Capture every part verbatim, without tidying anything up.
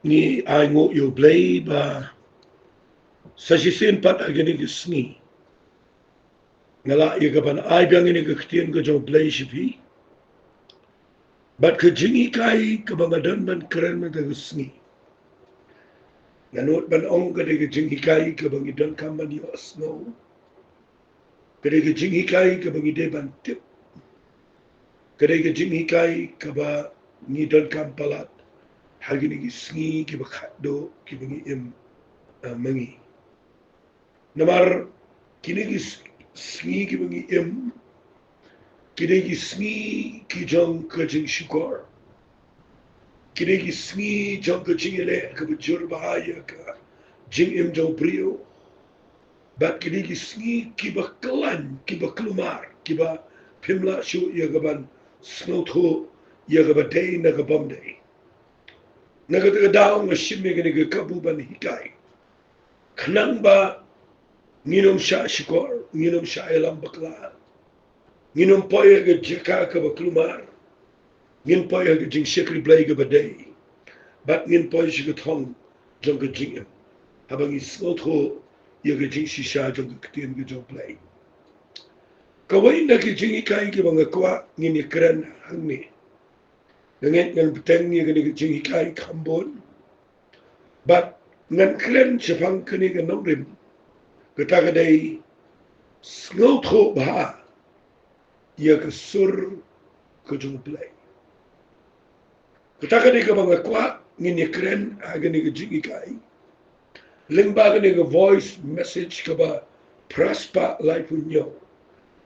Ngi ai nguh ïa U Blei ba sa shisien pat ha kine ki sngi nga lah ïa ka ban ai biang ïa ka ktien ka jong U Blei sha phi. Bad ka jinghikai kaba nga don ban kren mynta ka sngi, nga nud ban ong ka dei ka jinghikai kaba ngi donkam ban ïohsngew. Ka dei ka jinghikai kaba ngi dei ban tip. Ka dei ka jinghikai kaba ngi donkam palat ha kine ki sngi kiba khatduh kiba ngi im, eh, ma ngi. Namar kine ki s-, sngi kiba ngi im, ki dei ki sngi ki jong ka jingshukor. Ki dei ki sngi jong ka jingïaleh kaba jur bha ïa ka jingim jong u briew. Bad ki dei ki sngi kiba khlaiñ, kiba kulmar, kiba phim lah shuh ïa ka ban sngewthuh ïa kaba dei na ka bym dei. Na kata ka daw nga shim ïa kane ka kabu ban hikai, khnang ba ngin ym shah shukor, ngin ym shah ïalam bakla, ngin ym poi ha ka jaka kaba kulmar, ngin poi ha ka jingshakri Blei kaba dei, bad ngin poi sha ka thong jong ka jingim haba ngi sngewthuh ïa ka jingshisha jong ka ktien ka jong U Blei. Kawei na ki jinghikai kiba nga kwah ngin ïakren hangne. Nga ngeit ngan bteng ïa kane ka jinghikai kham bun. Bad ngan kren shaphang kane ka nongrim. Kata ka dei sngewthuh bha ïa ka sur ka jong U Blei. Kata ka dei kaba nga kwah ngin ïakren ha kane ka jinghikai. Lyngba kane ka voice message kaba phra spah laiphew hynñiew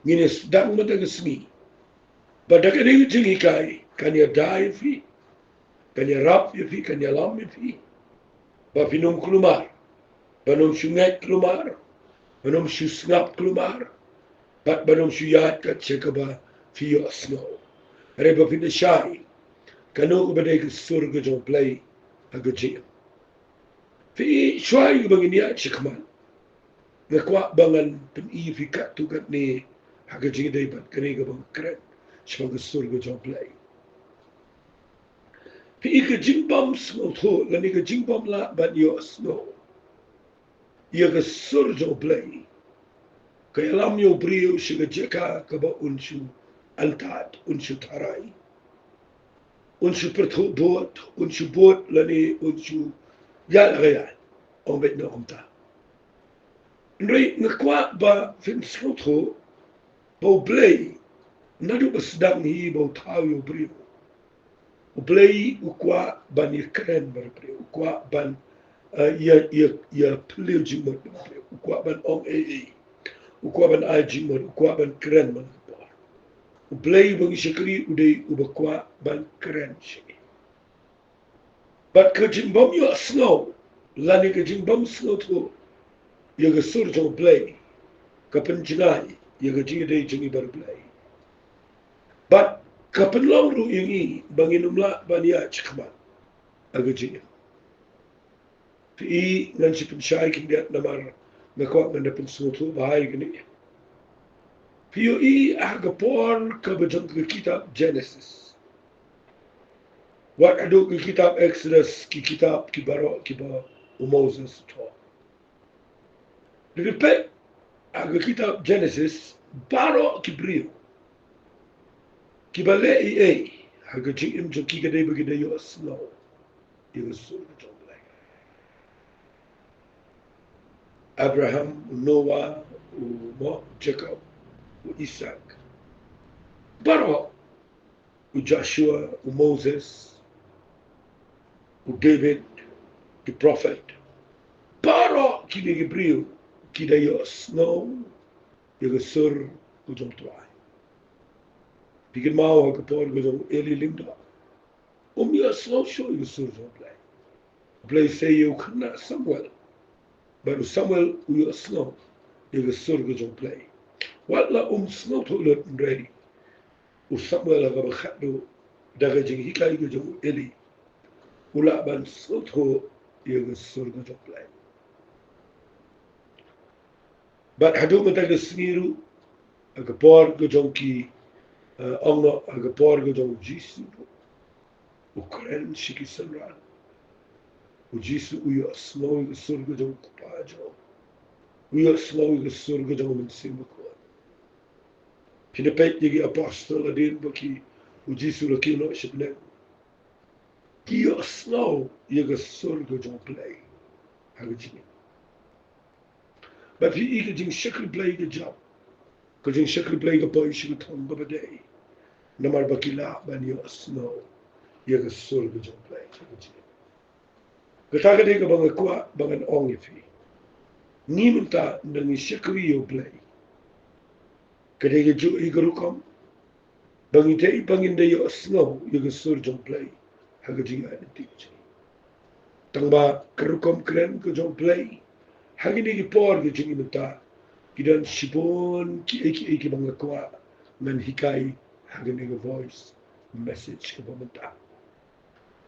ngin ïa sdang mynta ka sngi. Bad da kane ka jinghikai kan ïada ïa phi, kan ïarap ïa phi, kan ïalam ïa phi, ba phin ym kulmar, ban ym shu ngeit kulmar, ban ym shu sngap kulmar, bad ban ym shu ïaid kat sha kaba phi ïohsngew. Hynrei ba phin da shai kano kaba dei ka sur ka jong U Blei ha ka jingim. Phi i, shuwa ïa kaba ngin ïaid shakhmat, nga kwah ba ngan pyni ïa phi katto katne ha ka jingïadei bad kane kaba nga kren shaphang ka sur ka jong U Blei. Phi i, ka jingbym sngewthuh lane ka jingbym lah ban ïohsngew ïa ka sur jong U Blei ka ïalam ïa u briew sha ka jaka kaba un shu antad, un shu tharai, un shu pyrthuh bud, un shu bud lane un shu ïaid la ka ïaid, ong beit na kumta. Hynrei nga kwah ba phin sngewthuh ba U Blei naduh ba sdang hi ba u thaw ïa u briew, U Blei u kwah ban ïakren bad u briew, u kwah ban, eh, ïa, ïa, ïa pynlong jingmut bad u briew, u kwah ban ong ei ei, u kwah ban ai jingmut, u kwah ban kren man ka por. U Blei ba ngi shakri u dei uba kwah ban kren sha ngi. Bad ka jingbym ïohsngew lane ka jingbym sngewthuh ïa ka sur jong U Blei ka pynjngai ïa ka jingïadei jong ngi bad U Blei. Bad ka pynlong ruh ïa ngi ba ngin ym lah ban ïaid shakhmat ha ka jingim. Phi i, ngan shu pynshai khyndiat namar nga kwah ngan da pynsngewthuh bha ïa kane. Phi ïohi, ha ka por kaba jong ka kitab Genesis wat haduh ka kitab Exodus, ki kitab ki baroh kiba u Moses u thoh. Lada phi peit ha ka kitab Genesis, baroh ki briew kiba leh ei ei ha ka jingim jong ki ka dei ba ki da ïohsngew ïa ka sur ka jong U Blei. Abraham, u Noah, u mo, Jacob, u Isaac. Baroh, u Joshua, u Moses, u David, ki prophet. Baroh kine ki briew ki da ïohsngew ïa ka sur ka jong U Trai. Phi kynmaw ha ka por ka jong u Eli lyngdoh, um ïohsngew shuh ïa ka sur jong U Blei. U Blei sei ïa u khynnah Samuel, bad u Samuel u ïohsngew ïa ka sur ka jong U Blei. Wat la um sngewthuh lut, hynrei u Samuel ha kaba khatduh, da ka jinghikai ka jong u Eli, u lah ban sngewthuh ïa ka sur ka jong U Blei. Bad haduh mynta ka sngi ruh, ha ka por ka jong ki, eh, ong noh, ha ka por ka jong u Jisu ruh, u kren sha ki synran. U Jisu u ïohsngew ïa ka sur ka jong u Kpa jong u. U ïohsngew ïa ka sur ka jong u Mynsiem Bakhuid. Phin ïa peit ïa ki apostol hadien ba ki, u Jisu la kiew noh sha bneng, ki ïohsngew ïa ka sur ka jong U Blei ha ka jingim. Bad phi i ka jingshakri Blei ka jop, ka jingshakri Blei ka poi sha ka thong kaba dei, namar ba ki lah ban ïohsngew ïa ka sur ka jong U Blei. Kata ka dei kaba nga kwah ba ngan ong ïa phi. Ngi mynta ngi shakri ïa U Blei, ka dei kajuh ïa ka rukom ba ngi dei, ba ngin da ïohsngew ïa ka sur jong U Blei ha ka jingïaid lynti jong ngi. Tang ba ka rukom kren ka jong U Blei ha kine ki por ka jong ngi mynta, ki don shibun kiei kiei kiba nga kwah ngan hikai ha kane ka voice message kaba mynta.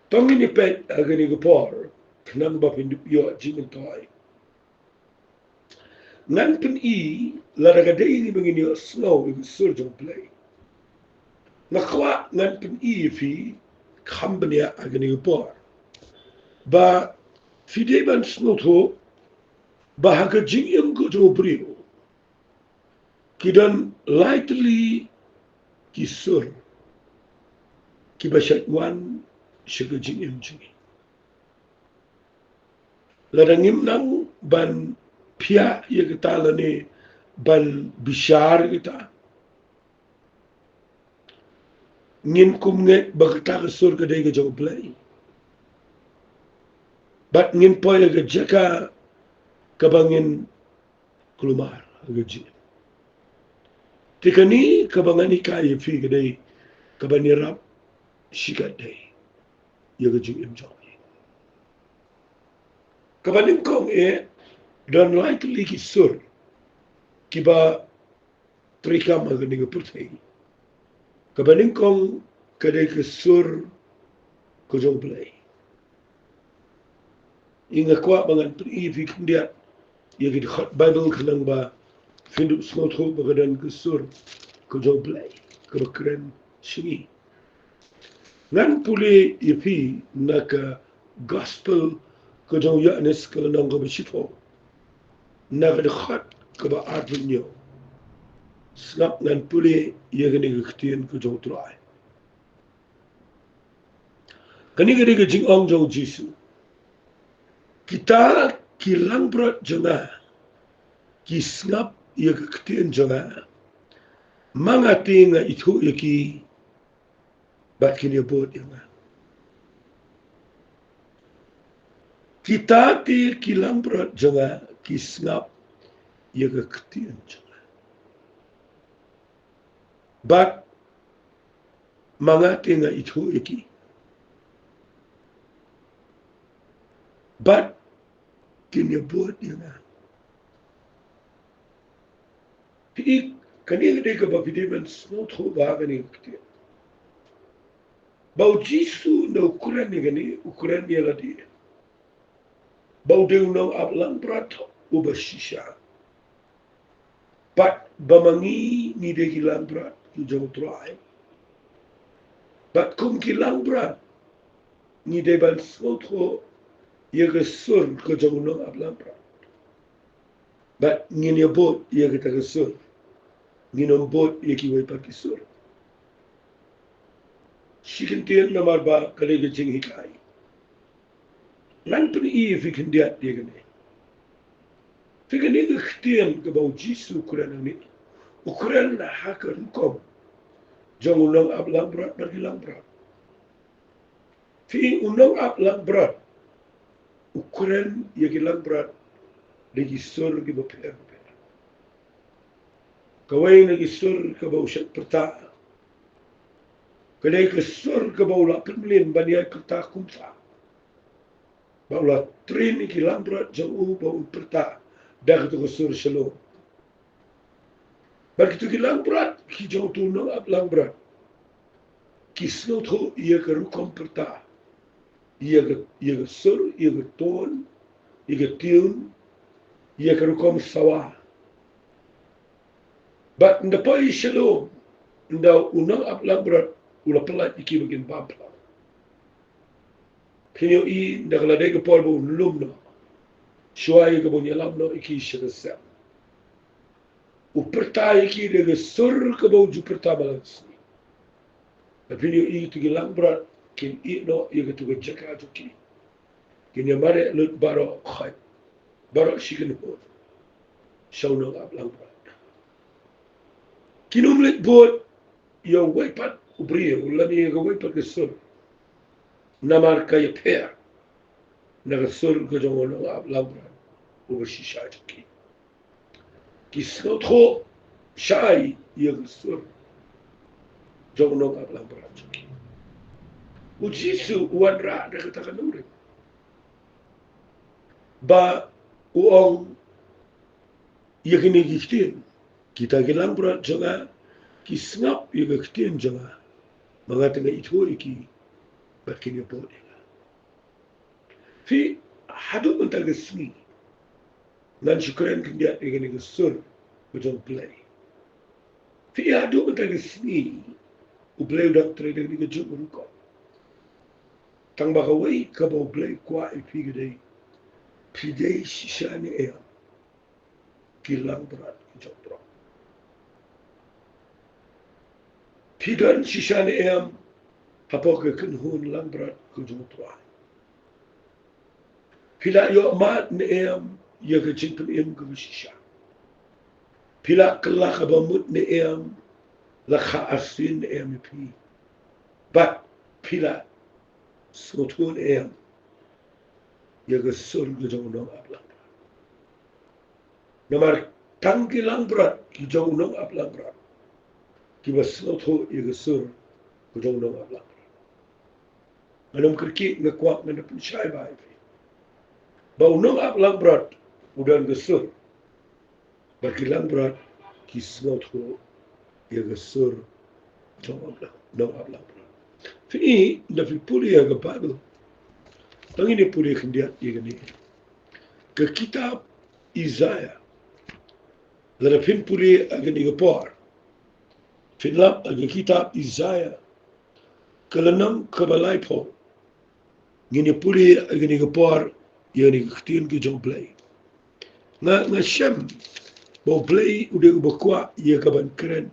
To ngin ïa peit ha kane ka por khnang ba phin ïoh jingmyntoi. Ngan pyni lada ka dei ngi ba ngin ïohsngew ïa ka sur jong U Blei. Nga kwah ngan pyni ïa phi kham bniah ha kane ka por ba phi dei ban sngewthuh ba ha ka jingim ka jong u briew ki don lai tylli ki sur kiba shait wan sha ka jingim jong ngi. Lada ngim nang ban phiah ïa kata lane ban bishar ïa kata, ngin kum ngeit ba kata ka sur ka dei ka jong U Blei. Bad ngin poi ha ka jaka kaba ngin kulmar ha ka jingim. Te kane kaba ngan hikai ïa phi ka dei kaban ïarap shikatdei ïa ka jingim jong ngi. Kaba nyngkong eh, don lai tylli ki sur kiba treikam ha kane ka pyrthei. Kaba nyngkong ka dei ka sur ka jong U Blei. Nga kwah ba ngan pyni ïa phi khyndiat ïa ki dkhot Baibl khnang ba phin ïoh sngewthuh ba ka don ka sur ka jong U Blei kaba kren sha ngi. Ngan pule ïa phi na ka Gospel ka jong u Ïoannis ka lynnong kaba shiphew, na ka dkhot kaba arphew hynñiew. Sngap ngan pule ïa kane ka ktien ka jong U Trai. Kane ka dei ka jingong jong u Jisu. Kita ki langbrot jong nga ki sngap ïa ka ktien jong nga. Ma nga te nga ithuh ïa ki bad kin ïabud ïa nga. Kita te ki langbrot jong nga ki sngap ïa ka ktien jong nga. Bad ma nga te nga ithuh ïa ki bad kin ïabud ïa nga. Phi i, kane ka dei kaba phi dei ban sngewthuh bha kane ka ktien. Ba u Jisu ynda u kren ïa kane, u kren ïa lade ba u dei u nongap langbrot uba shisha. Bad ba ma ngi ngi dei ki langbrot ki jong u Trai. Bad kum ki langbrot ngi dei ban sngewthuh ïa ka sur ka jong u nongap langbrot. Bad ngin ïabud ïa kata ka sur. Ngin ym bud ïa kiwei pat ki sur. Shi kyntien namar ba ka dei ka jinghikai. Ngan pyni ïa phi khyndiat ïa kane. Phi, kane ka ktien kaba u Jisu u kren hangne, u kren ha ka rukom jong u nongap langbrot bad ki langbrot. Phi, u nongap langbrot u kren ïa ki langbrot da ki sur kiba pher bapher. Kawei na ki sur kaba u shait pyrta ka dei ka sur kaba u la pynmlien ban ïai pyrta kumta. Ba u la train ïa ki langbrot jong u ba un pyrta da kata ka sur shalom. Bad kito ki langbrot ki jong uto u nongap langbrot ki sngewthuh ïa ka rukom pyrta, ïa ka, ïa ka sur, ïa ka ton, ïa ka tune, ïa ka rukom sawa. Bad ynda poi shalom, ynda u nongap langbrot u la pyllait ïa ki ba kin bam pynlong. Phin ïohi da ka la dei ka por ba un lum noh, shuwa ïa kaba un ïalam noh ïa ki sha ka sem. U pyrta ïa ki da ka sur kaba u ju pyrta man la ka sngi. Bad phin ïohi kito ki langbrot kin ïeh noh ïa kato ka jaka jong ki. Kin ïa mareh lut baroh khoit, baroh shi kynhun, sha u nongap langbrot. Kin ym leit bud ïa uwei pat u briew lane ïa kawei pat ka sur, namar ka ïapher na ka sur ka jong u nongap langbrot uba shisha jong ki. Ki sngewthuh shai ïa ka sur jong u nongap langbrot jong ki. U Jisu u wanrah da kata ka nongrim ba u ong ïa kine ki ktien, kita ki langbrot jong nga ki sngap ïa ka ktien jong nga, ma nga te nga ithuh ïa ki bad kin ïa bud ïa nga. Phi, haduh mynta ka sngi ngan shu kren khyndiat ïa kane ka sur ka jong U Blei. Phi, haduh mynta ka sngi U Blei u dang trei da kane ka jingrukom. Tang ba kawei kaba U Blei u kwah ïa phi ka dei, phi dei shisha ne em ki langbrot ki jong U Trai? Phi don shisha ne em hapoh ka kynhun langbrot ki jong U Trai? Phi la ïoh mad ne em ïa ka jingpynim kaba shisha? Phi la kylla kaba mut ne em? La kha arsien ne em ïa phi? Bad phi la sngewthuh ne em ïa ka sur ka jong u nongap langbrot? Namar tang ki langbrot ki jong u nongap langbrot kiba sngewthuh ïa ka sur ka jong u nongap langbrot. Ngan ym kyrkieh, nga kwah ngan da pynshai bha ïa phi ba u nongap langbrot u don ka sur, bad ki langbrot ki sngewthuh ïa ka sur jong u nongap langbrot. Phi, ynda phi pule ïa ka Baibl, tang ngin ïa pule khyndiat ïa kane ka kitab Isaiah. Lada phin pule ha kane ka por, phin lap ha ka kitab Isaiah ka lynnong kaba laiphew. Ngin ïa pule ha kane ka por ïa kane ka ktien ka jong U Blei. Nga, nga shem ba U Blei u dei uba kwah ïa ka ban kren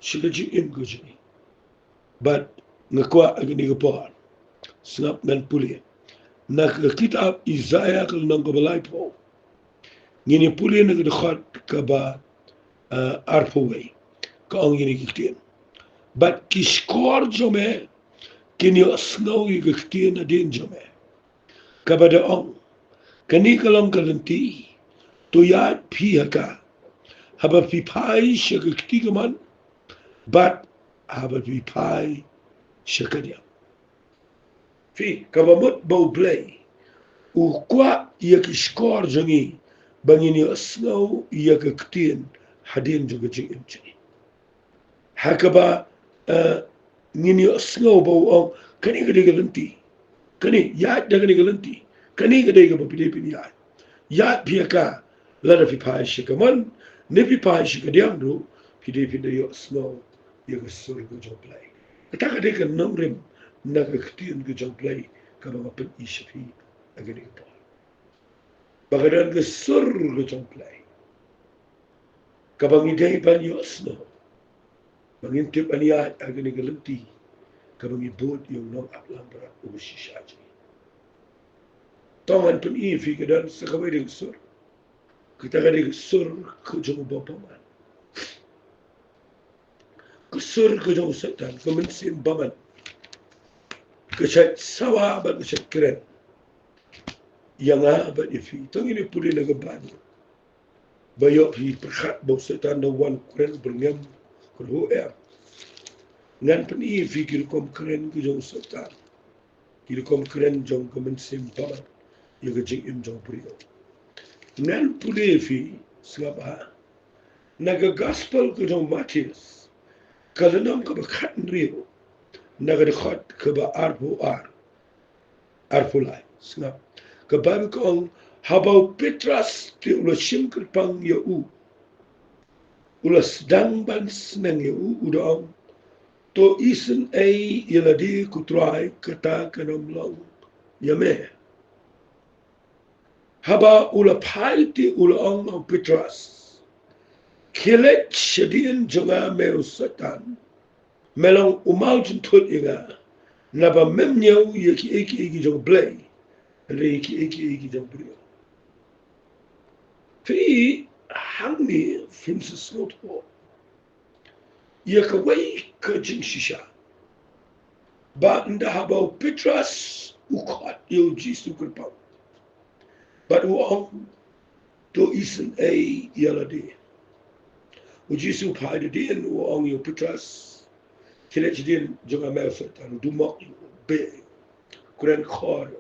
sha ka jingim ka jong ngi. Bad nga kwah ha kane ka por, sngap, ngan pule na ka kitab Isaiah ka lynnong kaba laiphew. Ngin ïa pule na ka dkhot kaba, eh, arphew wei. Ka ong ïa kine ki ktien: Bad ki shkor jong me kin ïohsngew ïa ka ktien hadien jong me, kaba da ong, kane ka long ka lynti, to ïaid phi ha ka, haba phi phai sha ka kti kamon, bad haba phi phai sha kadiang. Phi, kaba mut ba U Blei u kwah ïa ki shkor jong ngi ba ngin ïohsngew ïa ka ktien hadien jong ka jingim jong ngi. Ha kaba, eh, ngin ïohsngew ba u ong, kane ka dei ka lynti. Kane, ïaid da kane ka lynti. Kane ka dei kaba phi dei phin ïaid. Ïaid phi ha ka, lada phi phai sha kamon ne phi phai sha kadiang ruh, phi dei phin da ïohsngew ïa ka sur ka jong U Blei. Kata ka dei ka nongrim na ka ktien ka jong U Blei kaba nga pyni sha phi ha kane ka por. Ba ka don ka sur ka jong U Blei kaba ngi dei ban ïohsngew, ba ngin tip ban ïaid ha kane ka lynti kaba ngi bud ïa u nongap langbrot uba shisha jong ngi. To ngan pyni ïa phi, ka don sa kawei de ka sur. Kata ka dei ka sur ka jong u bymman. Ka sur ka jong u Soitan, ka mynsiem bymman, ka shait sawa bad ka shait kren ïa nga bad ïa phi. To ngin ïa pule na ka Baibl ba ïoh phi pyrkhat ba u Soitan da wan kren byrngem, kyrhuh em. Ngan pyni ïa phi ki rukom kren ki jong u Soitan, ki rukom kren jong ka mynsiem bymman ïa ka jingim jong u briew. Ngan pule ïa phi, sngap ha, na ka Gospel ka jong u Mathaios, ka lynnong kaba khathynriew, na ka dkhot kaba arphew ar, arphew lai, sngap. Ka Baibl ka ong, haba u Petros te u la shim kyrpang ïa u, u la sdang ban sneng ïa u, u da ong, to isynei ïa lade ko Trai, kata kan ym long ïa me. Haba u la phai te u la ong ha u Petros, khie leit shadien jong nga me u Soitan, me long u maw jingthut ïa nga, naba mem ñiew ïa kiei kiei ki jong u Blei, hynrei ïa kiei kiei ki jong u briew. Phi hangne phin sa sngewthuh ïa kawei ka jingshisha. Ba ynda haba u Petros u khot ïa u Jisu kyrpang, bad u ong, to isynei ïa lade. U Jisu u phai da dien u ong ïa u Petros, khie leit shadien jong nga me u Soitan, u dumok, u beh, kren khor.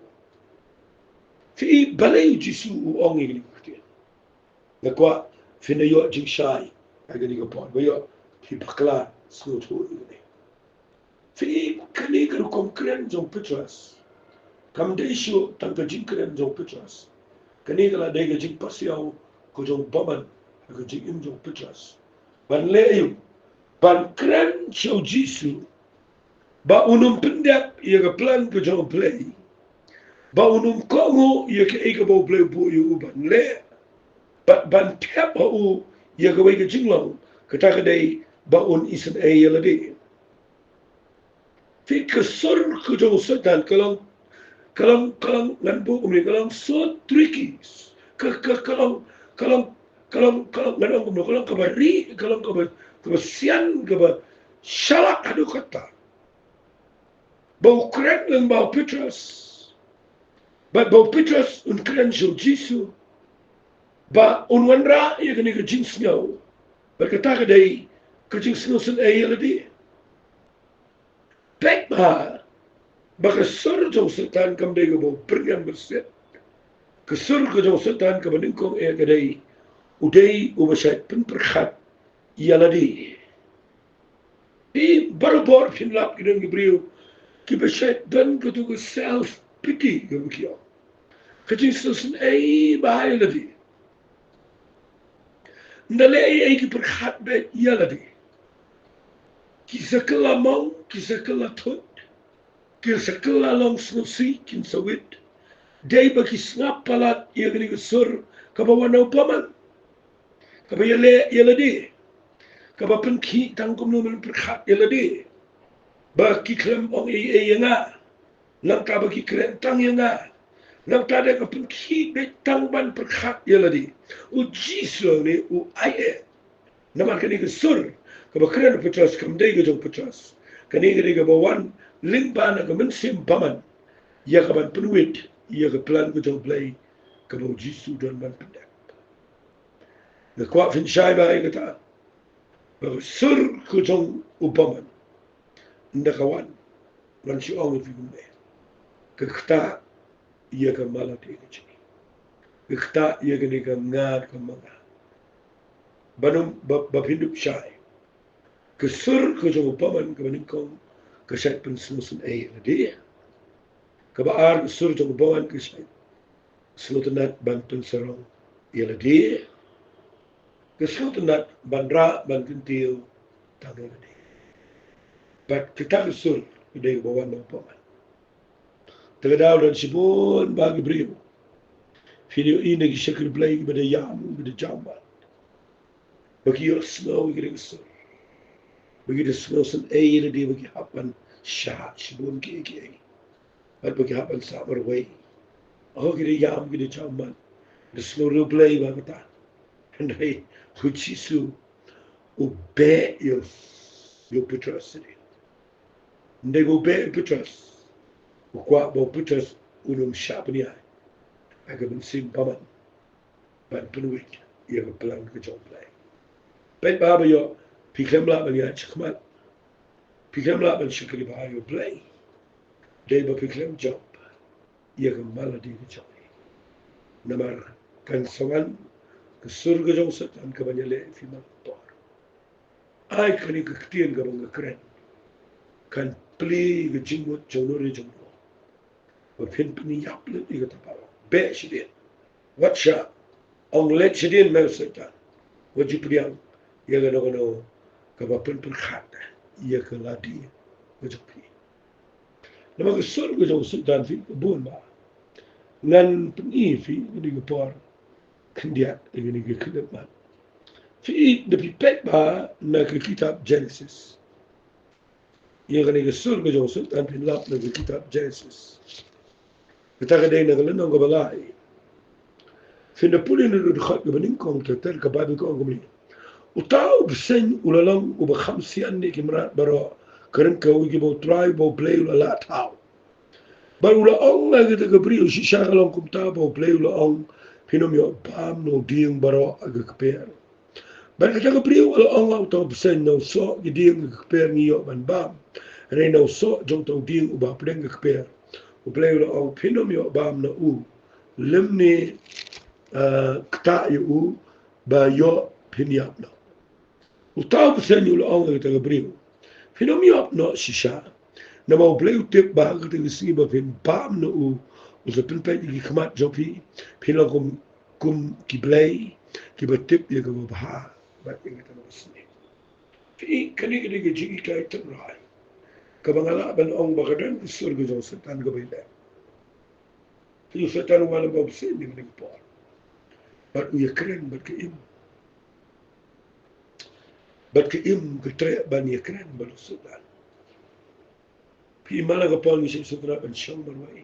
Phi i balei u Jisu u ong ïa kine ki ktien. Nga kwah phin ïoh jingshai ha kane ka por, ba ïoh phi bakla sngewthuh ïa kane. Phi i kane ka rukom kren jong u Petros, kam dei shuh tang ka jingkren jong u Petros. Kane ka la dei ka jingpasiaw ka jong u bymman ha ka jingim jong u Petros. Ban leh aïu? Ban kren sha u Jisu ba un ym pyndep ïa ka plan ka jong u Blei, ba un ym kohnguh ïa kaei kaba u Blei u buh ïa u ban leh, bad ban thep ha u ïa kawei ka jinglong, kata ka dei ba un isynei ïa lade. Phi, ka sur ka jong u Soitan ka long, ka long, ka long, ngan buh kumne, ka long so tricky. Ka, ka, ka long, ka long, ka long, ka long, ngan ong kumno, ka long kaba ri, ka long kaba, kaba sian, kaba shalak haduh katta. Ba u kren lyngba u Petros, bad ba u Petros un kren sha u Jisu, ba un wanrah ïa kane ka jingsngew, bad kata ka dei ka jingsngew isynei ïa lade. Peit bha ba ka sur jong u Soitan kam dei kaba u pyrshang bynsiat. Ka sur ka jong u Soitan kaba nyngkong eh ka dei, u dei uba shait pynpyrkhat ïa lade. Phi, barabor phin lap ki don ki briew kiba shait don katu ka self pity kaba ki ong. Ka jingsngew isynei bha ïa lade. Ynda leh ei ei ki pyrkhat beit ïa lade. Ki sa kylla mong, ki sa kylla thut, ki sa kylla long sngewsih, kin sa wit. Dei ba ki sngap palat ïa kane ka sur kaba wan na u bymman, kaba ïaleh ïa lade, kaba pynkhih tang kumno men pyrkhat ïa lade. Ba ki khlem ong ei ei ïa nga. Nangta ba ki kren tang ïa nga. Nangta da ka pynkhih beit tang ban pyrkhat ïa lade. U Jisu hangne u ai eh. Namar kane ka sur kaba kren u Petros kam dei ka jong u Petros. Kane ka dei kaba wan lyngba na ka mynsiem bymman, ïa ka ban pynwit ïa ka plan ka jong u Blei kaba u Jisu u don ban pyndep. Nga kwah phin shai bha ïa kata, ba ka sur ka jong u bymman, ynda ka wan, ngan shu ong ïa phi kumne, ka ktah ïa ka malade ka jong ngi. Ka ktah ïa kane ka nga ka ma nga. Ba num, ba, ba phin dup shai. Ka sur ka jong u bymman kaba nyngkong ka shait pynsngewsynei ïa lade. Kaba ar, ka sur jong u bymman ka shait sngewtynnat ban pynsarong ïa lade. Ka sngewtynnat ban rah ban kyntiew tang ïa lade. Bad kata ka sur ka dei kaba wan na u bymman. Te ka daw don shibun bha ki briew, phin ïohi na ki shakri Blei kiba da ïam, kiba da jaw mat, ba ki ïohsngew ïa kane ka sur, ba ki da sngewsynei ïa lade, ba ki hap ban shah shibun kiei kiei, bad ba ki hap ban sah marwei. Oh, ki da ïam, ki da jaw mat, da sngewriew Blei bha kata. Hynrei u Jisu u beh ïa u, ïa u Petros sdien. Ynda u beh ïa u Petros, u kwah ba u Petros un ym shah pynïaid ha ka mynsiem bymman ban pynwit ïa ka plan ka jong u Blei. Peit bha ba ïoh, phi khlem lah ban ïaid shakhmat, phi khlem lah ban shakri bha ïa u Blei, dei ba phi khlem jop ïa ka malade ka jong ngi. Namar kan sa wan ka sur ka jong u Soitan kaban ïaleh ïa phi man la ka por. Ai kane ka ktien kaba nga kren kan plie ka jingmut jong no re jong no, ba phin pynïap lut ïa kata baroh. Beh shadien. Wat shah. Ong leit shadien me u Soitan. Wat ju pdiang ïa kano kano kaba pynpyrkhat ïa ka lade ka jong phi. Namar ka sur ka jong u Soitan phi, ka bun bha. Ngan pyni ïa phi kane ka por khyndiat, kane ka khyllipmat. Phi, da phi peit bha na ka kitab Genesis. Ïa kane ka sur ka jong u Soitan phin lap na ka kitab Genesis. Kata ka dei na ka lynnong kaba lai. Phin da pule na ka dkhot kaba nyngkong ter ter, ka Baibl ka ong kumne: Uta u bseiñ u la long uba kham sian na ki mrad baroh, kren ka wi kiba U Trai uba U Blei u la lah thaw. Bad u la ong ha kata ka briew, shisha ka long kumta ba U Blei u la ong, phin ym ïoh bam na u dieng baroh ha ka kper. Bad kata ka briew u la ong ha uta u bseiñ, na u soh ki dieng ha ka kper ngi ïoh ban bam, hynrei na u soh jong uta u dieng uba hapdeng ka kper U Blei u la ong, phin ym ïoh bam na u, lymne, ah, ktah ïa u ba ïoh phin ïap noh. Uta u bseiñ u la ong ha kata ka briew, phin ym ïap noh shisha, namar U Blei u tip ba ha kata ka sngi ba phin bam na u, un sa pynpeit ïa ki khmat jong phi, phin long kum, kum ki blei kiba tip ïa kaba bha bad ïa kaba sniew. Phi, kane ka dei ka jinghikai tynrai kaba nga lah ban ong ba ka don ka sur ka jong u Soitan kaba ïaleh. Phi, u Soitan u wan lem bad u bseiñ ha kane ka por, bad u ïakren bad ka im. Bad ka im ka treh ban ïakren bad u Soitan. Phi, man la ka por ngi shait sngewtynnat ban shong marwei,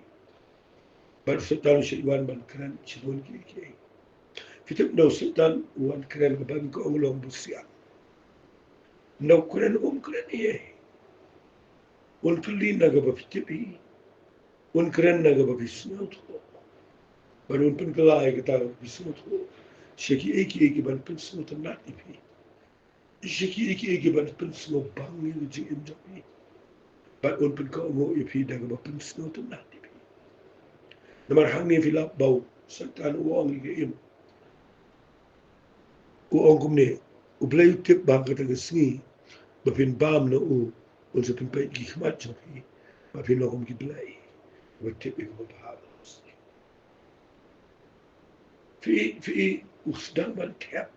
bad u Soitan u shait wan ban kren shibun kiei kiei. Phi tip, ynda u Soitan u wan kren, kaba ngi ong u long ba u siang. Ynda u kren, um kren ei ei. Un kylli na kaba phi tip hi. Un kren na kaba phi sngewthuh. Bad un pynkylla ïa kata kaba phi sngewthuh sha kiei kiei kiban pynsngewtynnat ïa phi, sha kiei kiei kiban pynsngewbang ïa ka jingim jong phi. Bad un pynkohnguh ïa phi da kaba pynsngewtynnat ïa phi. Namar hangne phi lap ba u Soitan u ong ïa ka im. U ong kumne: U Blei u tip ba ha kata ka sngi ba phin bam na u, un sa pynpeit ïa ki khmat jong phi, ba phin long kum ki blei, ba tip ïa kaba bha bad kaba sniew. Phi, phi, u sdang ban thep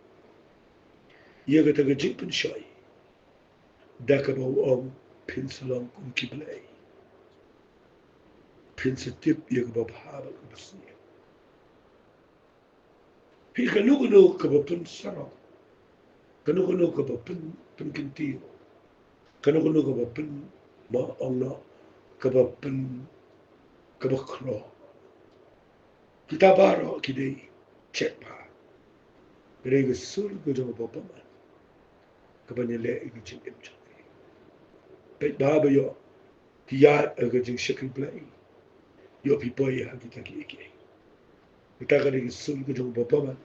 ïa kata ka jingpynshoi da kaba u ong, phin sa long kum ki blei, phin sa tip ïa kaba bha bad kaba sniew. Phi, kano kano kaba pynsarong, kano kano kaba pyn, pynkyntiew, kano kano kaba pyn, ma ong noh, kaba pyn, kaba khroh, kita baroh ki dei check bha. Ka dei ka sur ka jong u bymman kaban ïaleh ïa ka jingim jong phi. Peit bha ba ïoh phi ïaid ha ka jingshakri Blei, ïoh phi poi ha kita kiei kiei. Kata ka dei ka sur ka jong u bymman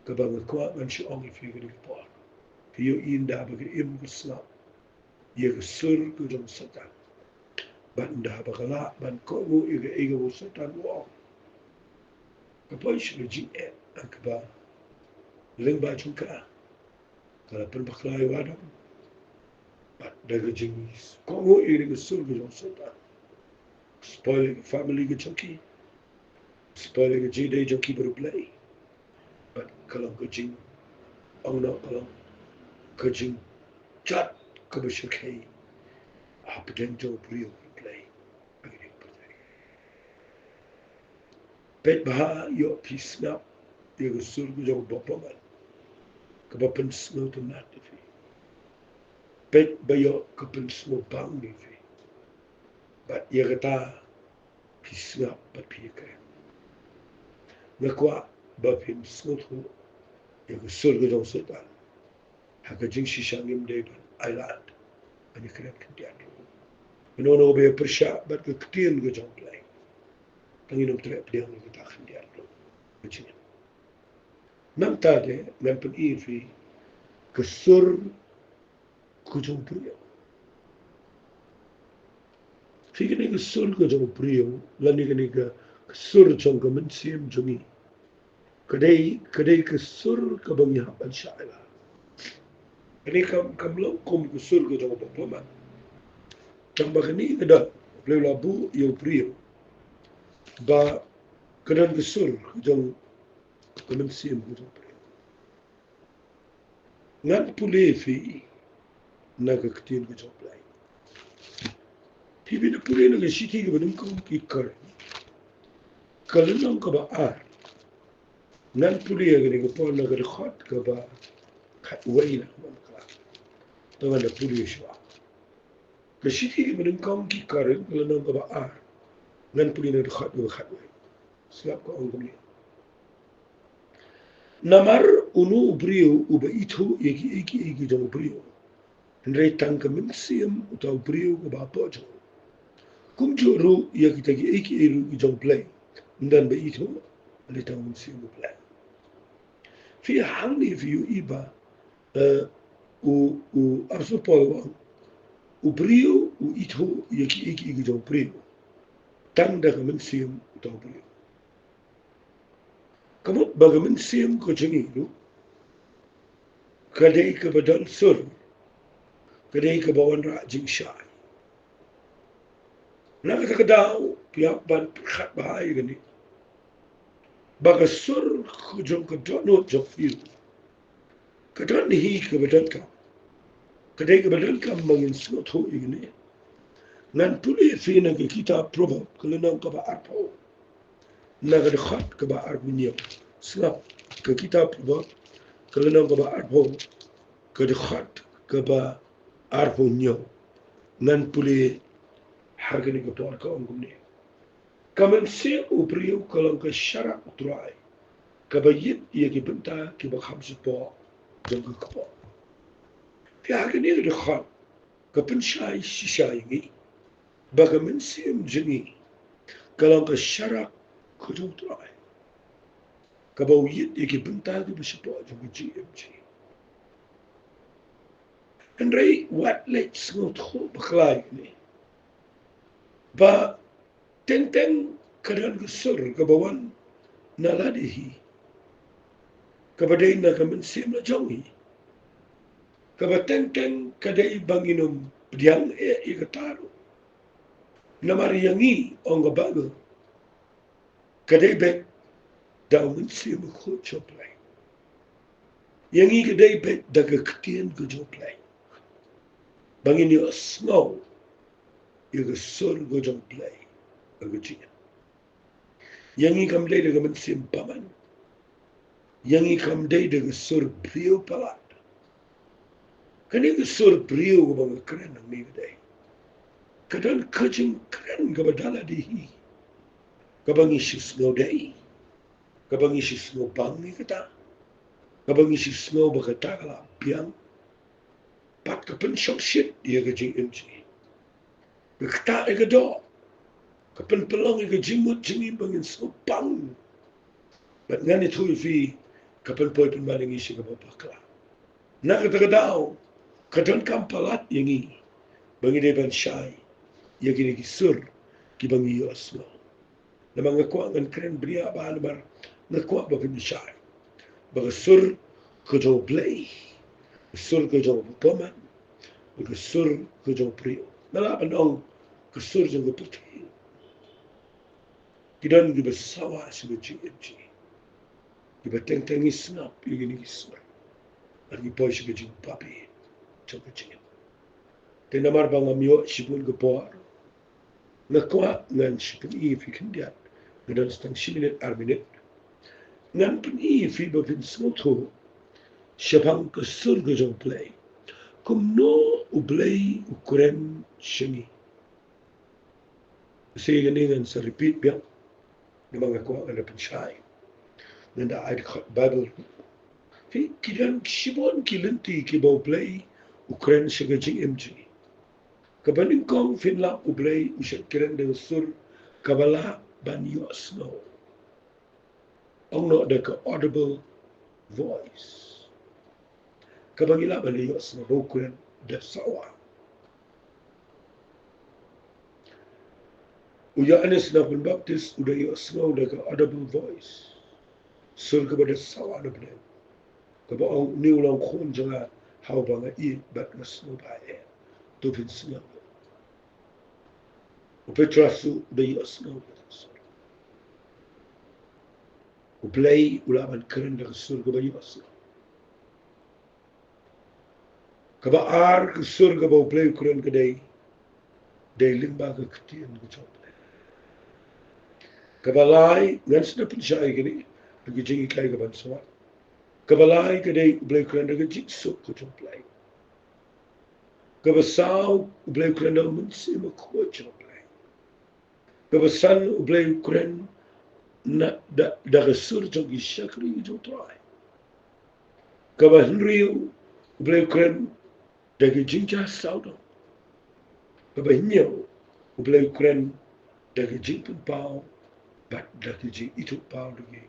kaba nga kwah ban shu ong ïa phi ha kane ka por. Phi ïohi, ynda ba ka im ka sngap ïa ka sur ka jong u Soitan, bad ynda ba ka lah ban kohnguh ïa kaei kaba u Soitan u ong, ka poi sha ka jingeh ha kaba lyngba jong ka, ka la pynbakla ïa u Adam. Bad da ka jingkohnguh ïa ka sur ka jong u Soitan, spoil ïa ka family ka jong ki, spoil ïa ka jingïadei jong ki bad U Blei. Bad ka long ka jing, ong noh, ka long ka jingjot kaba shyrkhei hapdeng jong u briew bad U Blei. Peit bha, ïoh phi sngap ïa ka sur ka jong u bymman kaba pynsngewtynnat ïa phi. Peit ba ïoh ka pynsngewbang ïa phi. Bad ïa kata phi sngap bad phi ïakren. Nga kwah ba phin sngewthuh ïa ka sur ka jong u Soitan ha ka jingshisha. Ngim dei ban ailad ban ïakren khyndiat ruh. Kano kano ba ïapyrshah bad ka ktien ka jong U Blei, tang ngin ym treh pdiang ïa kata khyndiat ruh. Ka jingim. Nangta de ngan pyni ïa phi ka sur ka jong u briew. Phi, kane ka sur ka jong u briew, lane kane ka, ka sur jong ka mynsiem jong ngi, ka dei, ka dei ka sur kaba ngi hap ban shah ïa ka. Kane kam, kam long kum ka sur ka jong u bymman. Tang ba kane ka don, U Blei u la buh ïa u briew ba ka don ka sur ka jong ka mynsiem ka jong u briew. Ngan pule ïa phi na ka ktien ka jong U Blei. Phi, phi da pule na ka shithi kaba nyngkong ki Korinth, Ka lynnong kaba ar. Ngan pule ïa kane ka por na ka dkhot kaba khatwei na ka mon ka. To ngan da pule shuwa. Ka shithi kaba nyngkong ki Korinth ka lynnong kaba ar. Ngan pule na ka dkhot kaba khatwei. Sngap, ka ong kumne. Namar uno u briew uba ithuh ïa kiei kiei ki jong u briew. Hynrei tang ka mynsiem uta u briew kaba hapoh jong u. Kumjuh ruh ïa kita kiei kiei ruh ki jong u Blei. Ym don ba ithuh, hynrei tang mynsiem u Blei. Phi hangne phi ïohi ba, eh, u, u apostol Paul u ong, u briew u ithuh ïa kiei kiei ki jong u briew. Tang da ka mynsiem uta u briew. Ka mut ba ka mynsiem ka jong ngi ruh ka dei kaba don sur, ka dei kaba wanrah jingshai. Na kata ka daw phi hap ban pyrkhat bha ïa kane, ba ka sur ka jong ka dohnud jong phi ruh ka don hi kaba donkam. Ka dei kaba donkam ba ngin sngewthuh ïa kane. Ngan pule ïa phi na ka kitab Proverb ka lynnong kaba arphew, na ka dkhot kaba arphew hynñiew. Sngap, ka kitab Proverb ka lynnong kaba arphew, ka dkhot kaba arphew hynñiew. Ngan pule ha kane ka por, ka ong kumne. Ka mynsiem u briew ka long ka sharak U Trai, kaba ïit ïa ki bynta kiba kham shapoh jong ka kpoh. Phi, ha kane ka dkhot ka pynshai shisha ïa ngi ba ka mynsiem jong ngi ka long ka sharak ka jong U Trai, kaba u ïit ïa ki bynta kiba shapoh jong ka jingim jong ngi. Hynrei wat leit sngewthuh bakla ïa kane, ba teng teng ka don ka sur kaba wan na lade hi, kaba dei na ka mynsiem la jong ngi, kaba teng teng ka dei ba ngin ym pdiang eh ïa kata ruh. Namar ïa ngi, ong ka Baibl, ka dei beit da u Mynsiem Bakhuid jong U Blei. Ïa ngi ka dei beit da ka ktien ka jong U Blei ba ngin ïohsngew ïa ka sur ka jong U Blei ha ka jingim. Ïa ngi kam dei da ka mynsiem bymman. Ïa ngi kam dei da ka sur briew palat. Kane ka sur briew kaba nga kren hangne ka dei, ka don ka jingkren kaba da lade hi, kaba ngi shu sngew dei, kaba ngi shu sngew bang ïa kata, kaba ngi shu sngew ba kata ka la biang. Bad ka pynshongshit ïa ka jingim jong ngi. Ka ktah ïa ka doh. Ka pynpynlong ïa ka jingmut jong ngi ba ngin sngewbang. Bad ngan ïathuh ïa phi, ka pynpoi pynban ïa ngi sha kaba bakla. Na kata ka daw ka donkam palat ïa ngi ba ngi dei ban shai ïa kine ki sur kiba ngi ïohsngew. Namar nga kwah ngan kren bniah bha namar nga kwah ba phin shai ba ka sur ka jong U Blei, ka sur ka jong u bymman, ka sur ka jong u briew. Nga lah ban ong ka sur jong ka pyrthei. Ki don kiba sawa sha ka jingim jong ngi, kiba teng teng ngi sngap ïa kine ki sur, bad ngi poi sha ka jingbabe jong ka jingim. Te namar ba ngam ïoh shibun ka por, nga kwah ngan shu pyni ïa phi khyndiat, nga don tang shi minit ar minit. Ngan pyni ïa phi ba phin sngewthuh shaphang ka sur ka jong U Blei, kumno U Blei u kren sha ngi. Sa ïa kane ngan sa repeat biang, namar nga kwah ngan da pynshai, ngan da ai dkhot Baibl. Phi, ki don shibun ki lynti kiba U Blei u kren sha ka jingim jong ngi. Kaba nyngkong, phin lap U Blei u shait kren da ka sur kaba lah ban ïohsngew. Ong noh da ka audible voice, kaba ngi lah ban ïohsngew ba u kren da sawa. U Ïoannis Nongpynbaptis u da ïohsngew da ka audible voice, sur kaba da sawa na bneng, kaba ong, "Une u long u Khun jong nga ha uba nga ïeit bad nga sngewbha ïa u, to phin sngap." U Petros u da ïohsngew da ka sur. U Blei u lah ban kren da ka sur kaba ïohsngew. Kaba ar ka sur kaba U Blei u kren ka dei, dei lyngba ka ktien ka jong U Blei. Kaba lai, ngan sa pynshai ïa kine ha ki jinghikai kiban sa wan. Kaba lai ka dei U Blei u kren da ka jingsuk ka jong U Blei. Kaba saw, U Blei u kren da ka mynsiem bakhuid jong U Blei. Kaba san, U Blei u kren na, da, da ka sur jong ki shakri jong U Trai. Kaba hynriew, U Blei u kren da ki jingjia sawdong. Kaba hynñiew, U Blei u kren da ki jingpynpaw bad da ki jingithuhpaw, da ki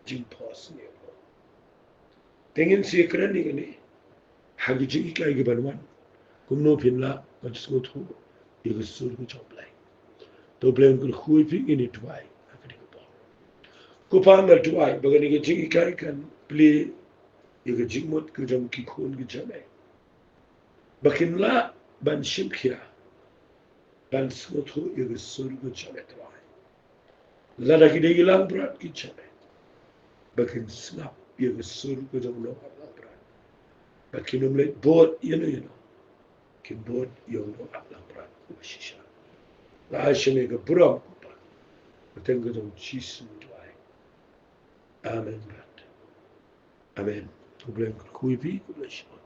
jingphohsniew. Te ngin sa ïakren ïa kane ha ki jinghikai kiban wan, kumno phin lah ban sngewthuh ïa ka sur ka jong U Blei. To U Blei un kyrkhu ïa phi, ngin ïa duwai ha kane ka por. Ko Pa, nga duwai ba kane ka jinghikai kan plie ïa ka jingmut ka jong ki khun ki jong me, ba kin lah ban shim khia ban sngewthuh ïa ka sur ka jong me, Trai. Lada ki dei ki langbrot ki jong me, ba kin sngap ïa ka sur ka jong u nongap langbrot, ba kin ym leit bud ïano ïano, kin bud ïa u nongap langbrot uba shisha. Nga ai sha me ka burom, ko Pa, ha ka kyrteng ka jong U Jisu nga duwai. Amen, Brad. Amen. U Blei un kyrkhu ïa phi, khublei shibun.